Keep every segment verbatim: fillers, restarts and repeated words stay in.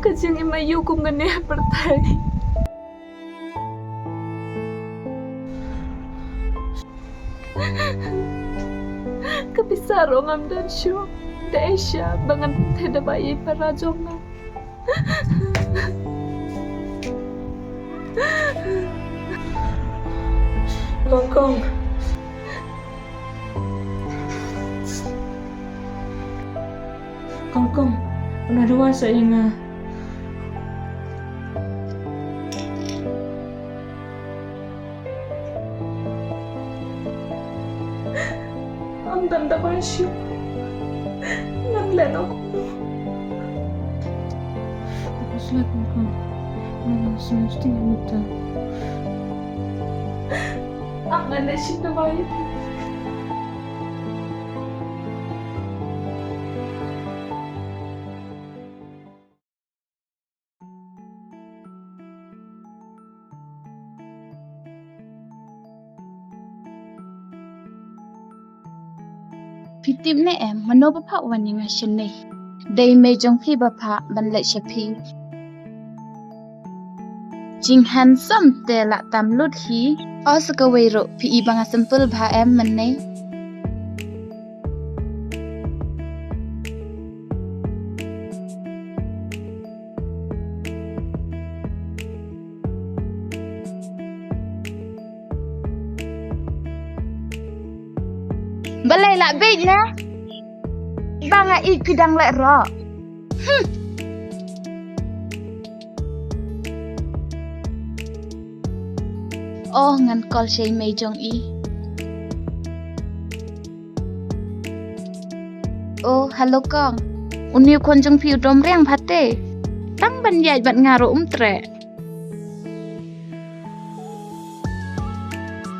Ka jingim aïu kum kane ha pyrthei. Ka pisa ruh ngam don shuh. Da Aisha ba ngan pynthei da ba ïa i para jong nga. Kong Kong. Kong Kong, pynduwai sa ïa nga. Ym don da ba shu. Ngan leh noh kumno? Khuslai Kong Kong. Ngan sngewsih ïa mynta. Ap ngan leh shisha da ba ïa. Phi tip ne em, mano ba phah wan ïa nga shane? Dei mei jong phi ba phah ban leit sha phi. Jing handsome te lah tam lut hi. O sa kawei ruh, phi i ba nga simple bha em mynne. Balei lah beit ne? Ba nga ïeit phi dang leh ruh. Hmm. Oh, ngan call sha i mei jong i. Oh, hello kong. Une u khun jong phi u dom riang bha te. Tang ban ïaid bad nga ruh um treh.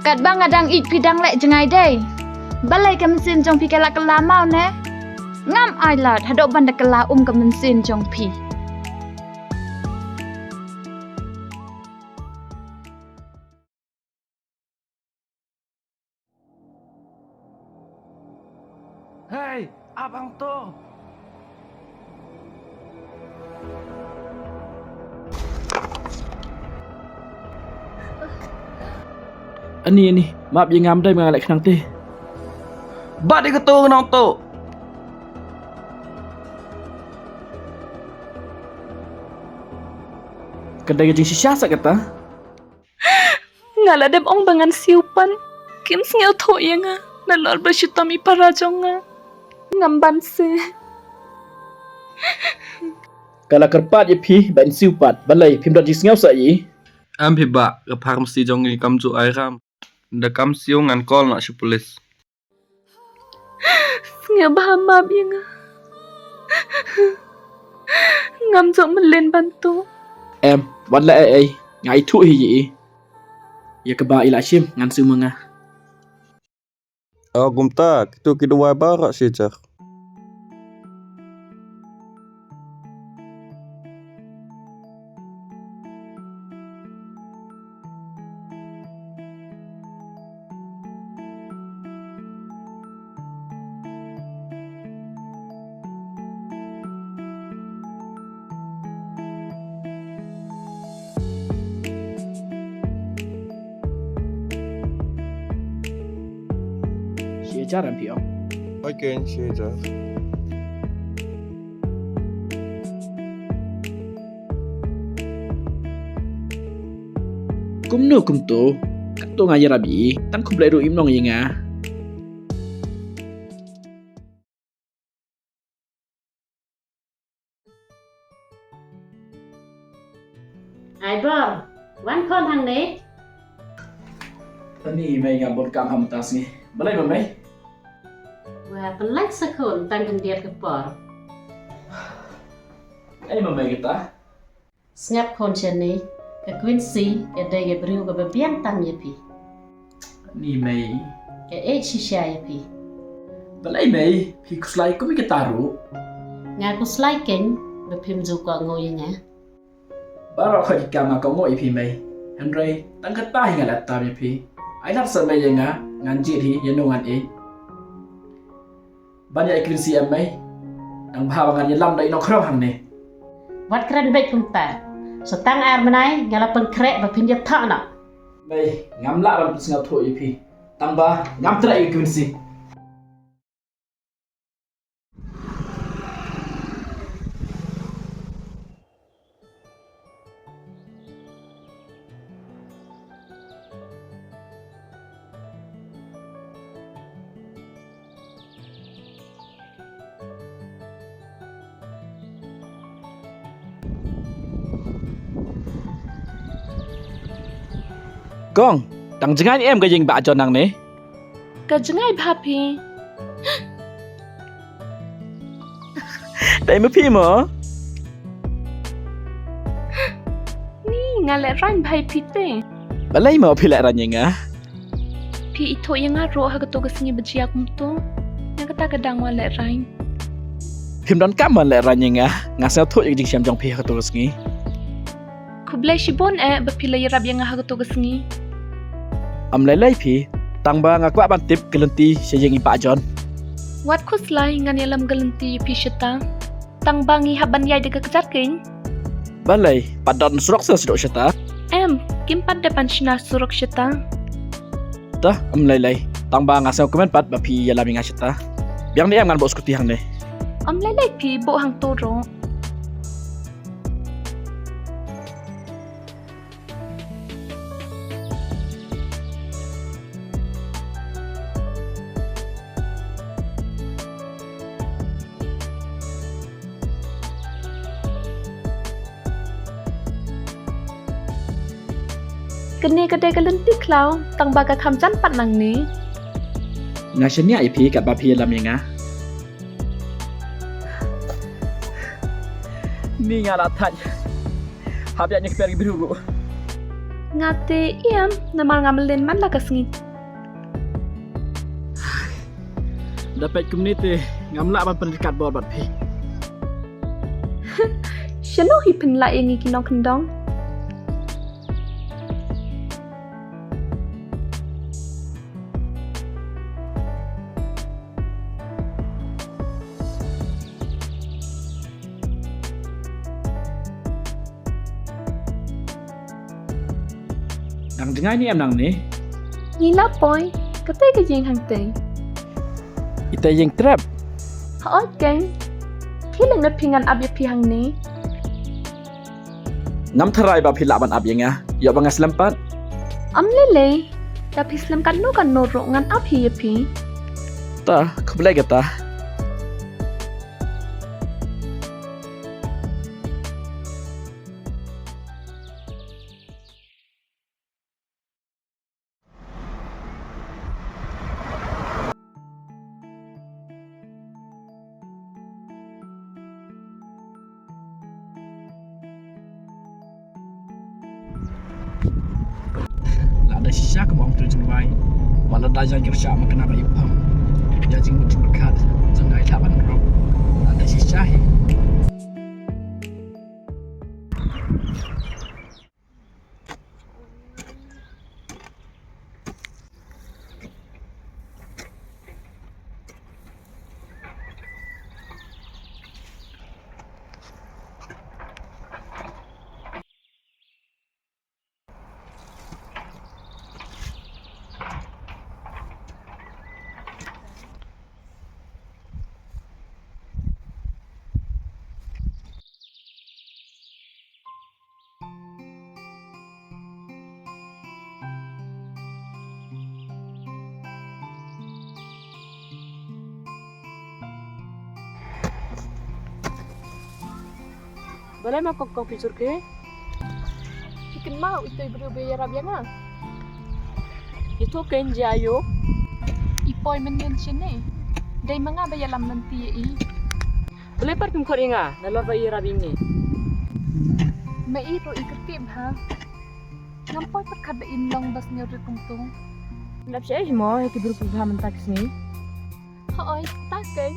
Katba nga dang ïeit phi dang leh jngai dei. Balei ka mynsiem jong phi ka la kylla maw ne? Ngam ai lad haduh ban da kylla um ka mynsiem jong phi. Hei, ap hangto. Ani, ani, map ïa ngam dei ma nga leh khnang te. Bat ïa kato ngan ong to. Ka dei ka jingshisha sa kata. Nga la dep ong ba ngan siew pat. Kim sngewthuh ïa nga. Nalor ba shitom i para jong nga. Ngam ban se. Ka la kyrpad ïa phi ba in siew pat. Balei phim don jingsngew sa ïa i? Em phi bah, ka pharmacy jong i kam ju ai ram. Da kam siew ngan call noh sha police. Sngewbha map ïa nga. Ngam ju mlien ban tuh. Em, wat la ei ei, nga ithuh hi ïa i. Ïa kaba i la shim ngan siew ma nga. O kumta, kito ki dawai baroh shi jar. Shi hajar em phi ong. Oi keiñ, shi hajar. Kumno kumto? Kato nga ïarap ïa i, tang khublei ruh im long ïa nga. Ai Bor, wan khun hangne. Ani mei, nga bun kam ha mynta sngi. Balei ma mei? Wa pynlait sa khun, tang khyndiat ka por. Ei ma mei kata? Sngap khun shane, ka Quincy ka dei ka briew kaba biang tam ïa phi. Ni mei. Ka ïeit shisha ïa phi. Balei mei, phi khuslai kum ïa kata ruh? Nga khuslai keiñ ba phim ju kohnguh ïa nga. Baroh khoit ki kam nga kohnguh ïa phi mei. Hynrei tang kata hi nga la tam ïa phi. Ai lad sa mei ïa nga, ngan jied hi ïano ngan ïeit. Ban ïa i Quincy em mei? Tang ba haba ngan ïalam da i nongkhrong hangne. Wat kren beit kumta. Sa tang ar bnai nga la pynkhreh ba phin ïathoh noh. Mei, ngam lah ban pynsngewthuh ïa phi. Tang ba ngam treh ïa ka convince. Kong, dang jngai ne em ka ïing Bah John nangne? Ka jngai bha phi. Dei ma phi mo? Ni nga lehraiñ bha ïa phi te. Balei mo phi lehraiñ ïa nga? Phi ithuh ïa nga ruh ha kato ka sngi ba jia kumto. Na kata ka daw nga lehraiñ. Phim donkam ban lehraiñ ïa nga. Nga sngewthuh ïa ka jingshem jong phi ha kato ka sngi. Khublei shibun eh ba phi la ïarap ïa nga ha kato ka sngi. Ym lei lei phi, tang ba nga kwah ban tip ka lynti sha ïing i Bah John. Wat khuslai, ngan ïalam ka lynti ïa phi shata. Tang ba ngi hap ban ïaid da ka kjat keiñ. Balei, pat don surok sa sdok shata? Em, kim pat dep ban shna surok shata. Te, ym lei lei. Tang ba nga sngewkmen pat ba phi ïalam ïa nga shata. Biang ne em ngan buh scooty hangne. Ym lei lei phi, buh hangto ruh. Kane ka dei ka lynti khlaw, tang ba ka kham jan pat nangne. Nga shaniah ïa phi katba phi ïalam ïa nga. Ni nga la thait. Hap ïa ngi kper ki briew ruh. Nga te ïam, namar nga mlien man la ka sngi. Da peit kumne te ngam lah ban pynryngkat bor bad phi. Shano hi pynlah ïa ngi ki nongkyndong? Dang jngai ne em nangne? Ngi la poi, kata ka ïing hangtei. Ita ïing trep. Hooid keiñ. Phi leh na phi ngan ap ïa phi hangne. Ngam tharai ba phi lah ban ap ïa nga. Ïoh ba nga slem pat. Ym lei lei. Da phi slem katno katno ruh ngan ap hi ïa phi. Ta, khublei kata. Lada shisha ka bong tu jingwai. Wala da jang kyrsha ma kena ba ipam. Ya jingmut jingpyrkhat. Jang ai thaban rok. Lada shisha hi. Balei ma kong kong phi jur ke? Phi kynmaw ito i briew ba ïarap ïa nga? Ito kein jia ïo. I poi mynnin shane. Dei ma nga ba ïalam lynti ïa i. Balei pat phim khot ïa nga nalor ba i ïarap ïa ngi? Ma i ruh i kyrkieh bha. Ngam poi pyrkhat ba in long ba sngewrit kumto. Lap shaei hi mo ïa ki briew phi bha mynta ki sngi. Hooid, ta kein.